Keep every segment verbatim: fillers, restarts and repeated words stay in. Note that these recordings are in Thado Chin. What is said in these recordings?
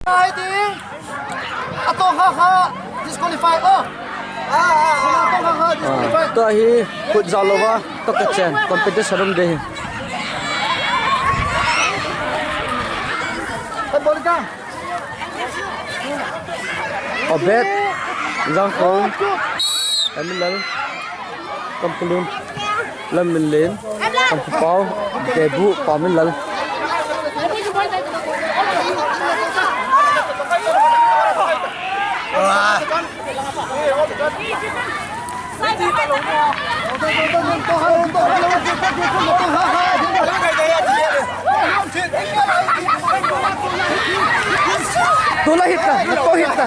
Hai ding. Atong ha ha disqualify. Oh. Ah, ah, ah. Atong ha ha disqualify. Ah, tua hi khut jao louva, toh kachen competition um ding ahi. Kan bol ka. Obed, Jangkhong, Emilal, Kampulun, Lamminlen, Kampupao, Debu, Paminlal. Tula hita, tu hita.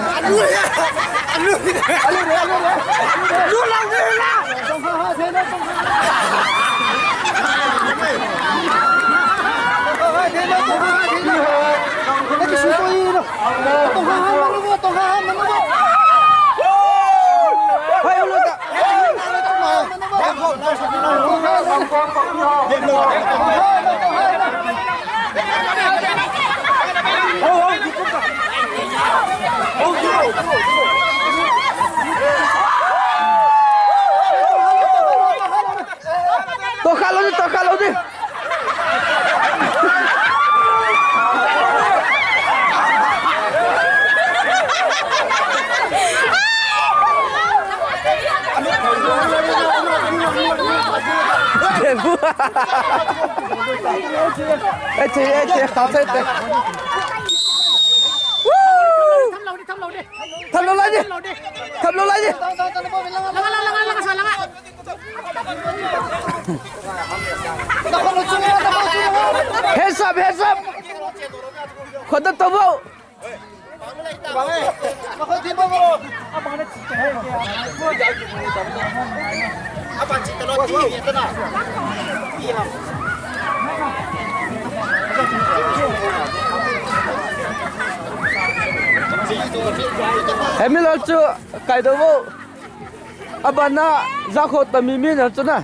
Toh kha lou ding, toh kha lou ding. Ê, che, ê, che, kha che, che. Woo! Tham lou lai ding. Tham lou lai ding. Hands up, hands up. Khoda tobo. Emilal chu kai dobo. Abana, Jangkhong toh mi mi na chu na.